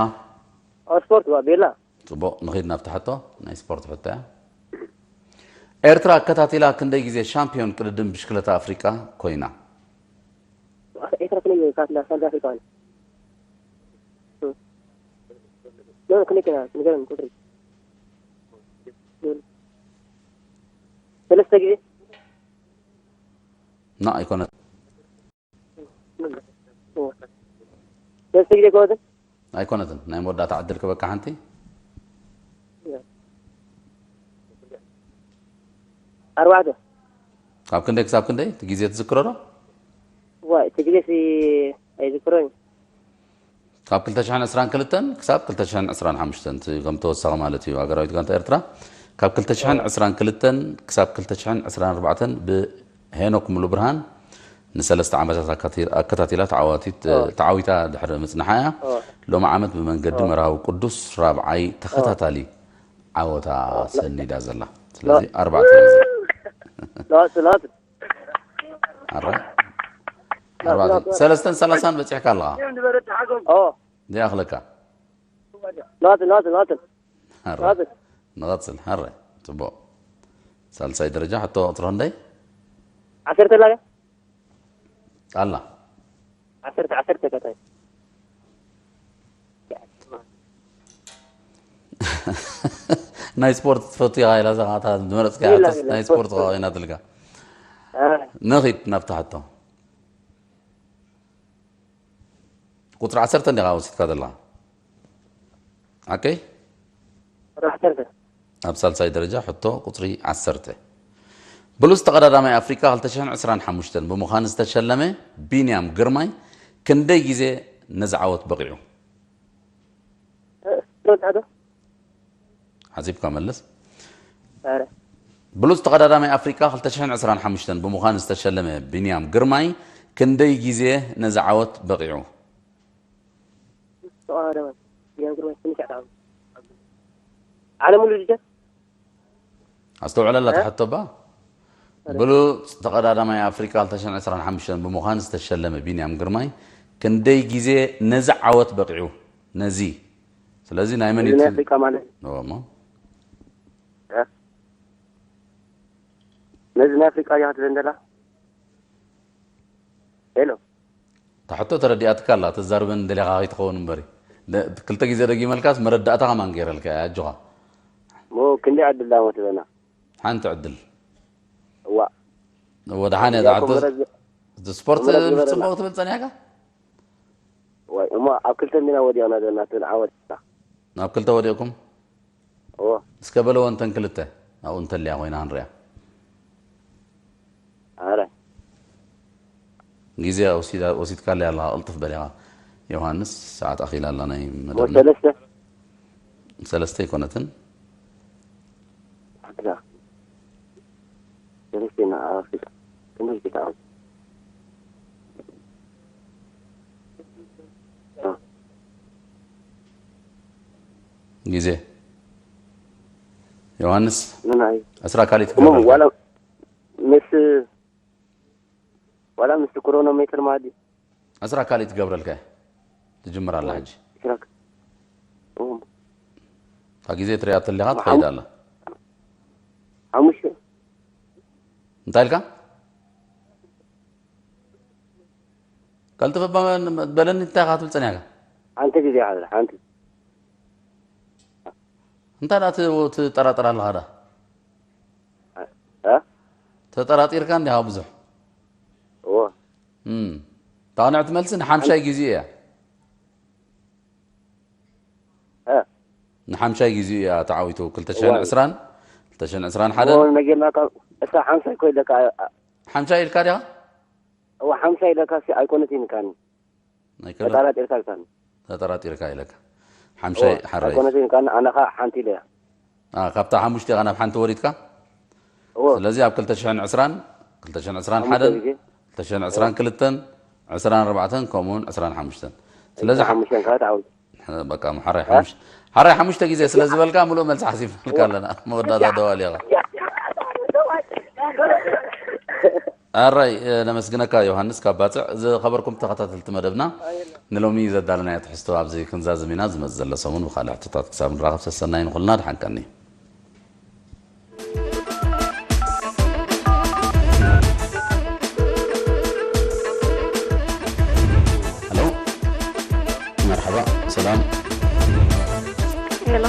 ኣብ ስፖርት ዋ፣ ቤላ። ጽቡቕ፣ ንኺድ ናብቲ ሕቶ፣ ናይ ስፖርት ሕቶ እያ። ኤርትራ ኣከታቲላ ክንደይ ግዜ ሻምፒዮን ቅድድም ብሽክለታ ኣፍሪቃ ኮይና? ኤርትራ ክንደይ ግዜ ኣከታቲላ ሻምፒዮን ኣፍሪቃ ኮይና? እ። ኖ፣ ክንደይ ኮይና? ንገረኒ ቁጽሪ። ሰለስተ ግዜ። ና፣ ኣይኮነትን። ሰለስተ ግዜ ኣይኮነትን? ኣይኮነትን። ናይ መወዳእታ ዕድል ክበካ ሓንቲ። ኣርባዕተ። ካብ ክንደይ ክሳብ ክንደይ? እቲ ግዜ ትዝክሮ ዶ? ዋይ፣ እቲ ግዜ ሲ ኣይዝክሮን። ካብ ክልተ ሽሕን ዕስራን ክልተን ክሳብ ክልተ ሽሕን ዕስራን ሓሙሽተን፣ እቲ ከም ተወሳኺ ማለት እዩ፣ ሃገራዊት ጋንታ ኤርትራ ካብ ክልተ ሽሕን ዕስራን ክልተን ክሳብ ክልተ ሽሕን ዕስራን ኣርባዕተን ብሄኖክ ሙሉብርሃን ንሰለስተ ዓመታት ኣካቲ-፣ ኣከታቲላ ተዓዋቲት-፣ ኦ። ተዓዊታ ድሕሪ ምጽንሓ እያ። ኦ። ሎሚ ዓመት ብመንገዲ ኦ። መርሃዊ ቅዱስ ራብዓይ ኦ። ተኸታታሊ ዓወታ ኦ። ሰኒዳ ዘላ። ስለዚ ሎ-፣ ኣርባዕተ ግዜ። ሎት፣ ሎት። ኣረ? ሎት፣ ኣርባዕተ። ሎት፣ ሎት። ሰለስተን ሰላሳን በጺሕካ ኣለኻ። ኦ። ዘይኣኽለካ። ሎት፣ ሎት፣ ሎት። ኣረ። ሎት። ንቐጽል። ኣረ። ጽቡቕ። ሳልሳይ ደረጃ ሕቶ ቁጽሪ ክንደይ? ዓሰርተ ኣላ። ኣላ። ዓሰርተ፣ ዓሰርተ ከታይ። ናይ ስፖርት ትፈቱ ኢኻ ኢላ፣ እዛ ኸዓ እታ ዝመረጽካያ የላ፣ ሕቶስ የላ፣ ናይ ስፖርት ስፖርት። ኸዓ ኮይናትልካ። አ። ንኺድ ናብታ ሕቶ። ቁጽሪ ዓሰርተ እንዲኻ ወሲድካ ዘለኻ። ሓቀይ? ቁጽሪ ዓሰርተ። ኣብ ሳልሳይ ደረጃ ሕቶ ቁጽሪ ዓሰርተ። ብሉጽ ተቐዳዳማይ ኣፍሪቃ ክልተ ሽሕን ዕስራን ሓሙሽተን ብምዃን ዝተሸለመ ቢንያም ግርማይ ክንደይ ግዜ ነዚ ዓወት በቒዑ? እ፣ ቁጽሪ ዓሰርተ። ሓሲብካ መልስ። ኣረ። ብሉጽ ተቐዳዳማይ ኣፍሪቃ ክልተ ሽሕን ዕስራን ሓሙሽተን ብምዃን ዝተሸለመ ቢንያም ግርማይ ክንደይ ግዜ ነዚ ዓወት በቒዑ? ተቐዳዳማይ ቢንያም ግርማይ ክንደይ ዓመት? ዓለም ሙሉ ድጀ? ኣስተውዕለላ እ? ትሕቶ እባ። ኣረ። ብሉጽ ተቐዳዳማይ ኣፍሪቃ ክልተ ሽሕን ዕስራን ሓሙሽተን ብምዃን ዝተሸለመ ቢንያም ግርማይ ክንደይ ግዜ ነዚ ዓወት በቒዑ? ነዚ። ስለዚ ናይ መን እዚ ናይ ይትል-? ኣፍሪቃ ማለት? እዎ እሞ። ነዚ ናይ ኣፍሪቃ እያ ክትብለን ዘላ? ሄሎ። እታ ሕቶ ተረዲኣትካ ኣላ፣ ተዛርበን እንደለኻ ከይትኸውን እምበሪ። ደ-፣ ክልተ ግዜ ደጊመልካስ መረዳእታ ከማን ገይረልካ እያ፣ ኣጆኻ። ሞ ክንደይ ዕድል ዳሞ ትበና? ሓንቲ ዕድል። እዋ። እወ፣ ደሓን እያ እዛ ሕቶ። መረብ-፣ ስፖርት መረብ ምስ ግበረና። ጽቡቕ ትብል ጸኒሕካ? ወይ፣ እሞ ኣብ ክልተ እንዲና ወዲቕና ዘለና፣ እተን ዓወትና። ናብ ክልተ ወዲቕኩም? እዎ። እስከ በለዎ እንተን ክልተ፣ ኣብኡ እንተልያ ኮይና ክንሪኣ። ኣረ። ግዜ ወሲዳ-፣ ወሲድካለይ ኣለኻ፣ ቅልጥፍ በል ኢኻ። ዮሃንስ፣ ሰዓት ኣኺላ ኣላ ናይ እሞ መደብና። ሰለስተ? ሰለስተ ኣይኮነትን። ኣታ። ሰለስተ ኢና ኣብ ኣፍሪቃ። ክንደይ ጌታ ኣብ-፣ እ። ግዜ። ዮሃንስ፣ ንናይ ዕስራ ካሊት እሞ ክገብረልካ። ዋላ ምስ፣ ዋላ ምስ ክሮኖሜትር ማዲ። ዕስራ ካሊት ክገብረልካ እየ። ትጅምር ኣላ ሕጂ። ዕስራ ክ-፣ ኦ። እታ ግዜ ትሪኣ ተለኻ ትኸይድ ኣላ። ሓሙሽተ። እንታይ ኢልካ? ቀልጥፍ እባ በለኒ፣ እንታይ ኢኻ ትብል ጸኒሕካ? ሓንቲ ግዜ ሓንቲ። እንታይ ደኣ ት-፣ ትጠራጠር ኣለኻ ደኣ? እ? ተጠራጢርካ እንዲኻ ብዙሕ። እዎ። እም። እታ ቅንዕቲ መልሲ ንሓምሻይ ግዜ እያ። እ? ንሓምሻይ ግዜ እያ ተዓዊቱ። ክልተ ሽሕን ዕስራን፣ ክልተ ሽሕን ዕስራን ሓደን። እዎ፣ ነጊርናካ፣ እሳ ሓምሻይ እኮ ኢለካ። ሓምሻይ ኢልካ ዲኻ? እዎ፣ ሓምሻይ ኢለካ ሲ ኣይኮነትን ኢልካኒ። ኣይኮነ-፣ ተጠራጢርካ ኢልካኒ። ተጠራጢርካ ኢለካ። ሓምሻይ እዎ፣ ሓራይ። ኣይኮነትን ኢልካኒ፣ ኣነ ኸኣ ሓንቲ ኢለያ። አ፣ ካብታ ሓሙሽተ ኢኻ ናብ ሓንቲ ወሪድካ? እዎ። ስለዚ ኣብ ክልተ ሽሕን ዕስራን፣ ክልተ ሽሕን ዕስራን ሓደን፣ ሓሙሽተ ግዜ። ክልተ ሽሕን ዕስራን ክልተን፣ ዕስራን ኣርባዕተን፣ ከምኡውን ዕስራን ሓሙሽተን። ስለዚ ዕስራን ሓሙሽተን ከዓ ተዓዊቱ። በቃ፣ ሓራይ እ? ሓሙሽ-፣ ሓራይ ሓሙሽተ ግዜ ስለ ዝበልካ፣ ምሉእ መልሲ ሓሲብናልካ እዎ። ኣለና። መወዳእታ ደዋሊ ኢኻ። ኣራይ፣ እ፣ ነመስግነካ ዮሃንስ ካብ ባጽዕ። ዝኸበርኩም ተኸታተልቲ መደብና፣ ንሎሚ ዘዳለናዮ ትሕዝቶ ኣብዚ ክንዛዝም ኢና። ዝመጽእ ዘሎ ሰሙን ብኻልእ ሕቶታት ክሳብ ንራኸብ ሰሰናይ ንኹልና፣ ደሓን ቀኒ። ሄሎ፣ መርሓባ፣ ሰላም። ሄሎ።